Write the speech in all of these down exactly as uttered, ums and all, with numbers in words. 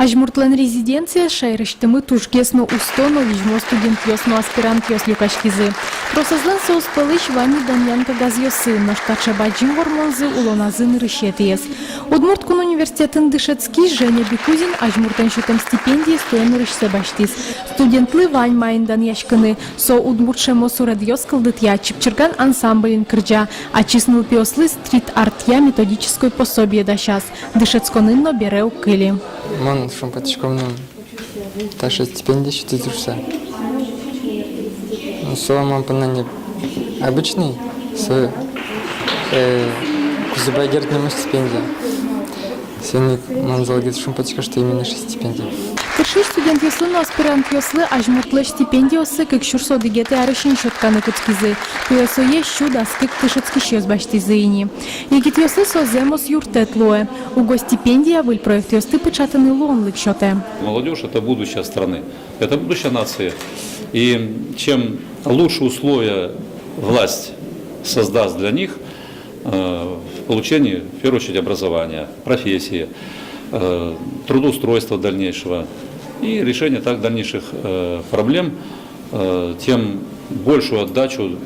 Азьмуртлэн резиденциез шаерысьтымы тужгес но усто но визьмо студентъёс но аспирантъёс люкаськизы. Тросэзлэн соос пӧлысь вань ини данъян кагазъёссы, нош таӵе бадӟым вормонзы улоназы нырысетӥез. Удмурт кун университетын дышетскись Женя Бекузин азьмуртэн сётэм стипендиез туэ нырысьсэ басьтӥз. Студентлы вань маин данъяськыны. Со удмурт шӧмо суредъёс кылдытъя, Чипчирган ансамблин кырӟа, ачиз нылпиослы стрит-артъя методической пособие дасяз. Дышетсконын но бере уг кыльы. Мон шумпотӥсько, мыным таӵе стипендия сётӥзы шуыса. Ну, со мон понна не обычный, со, э, Кузебай Герд нимыз стипендия. Соин ик мон золгес шумпотӥсько, что именно сыӵе стипендия. Тыршись студентъёслы но аспирантъёслы азьмуртлэсь стипендиоссы кык сюрс одӥгетӥ арысен сётканы кутскизы. Туэ сое сю дас кык дышетскисьёс басьтӥзы ини. Егитъёслы со зэмос юрттэт луэ. Уго стипендия выль проектъёсты пыӵатыны луонлык сётэ. Молодёжь — это будущее страны, это будущее нации. И чем лучше условия власть создаст для них, э, в получении, в первую очередь, образования, профессии, э, трудоустройства дальнейшего и решения так дальнейших, э, проблем, э, тем большую отдачу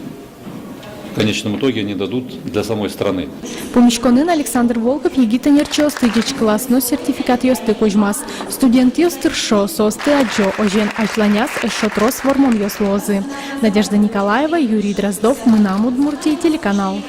в конечном итоге они дадут для самой страны. Пумиськонын Александр Волков егит ӧнерчиосты ӟечкылаз но сертификатъёсты кузьмаз. Студентъёс тыршо, соосты адӟо, озьыен, азьланяз эшшо трос вормонъёс луозы. Надежда Николаева, Юрий Дроздов, «Мынам Удмуртие» телеканал.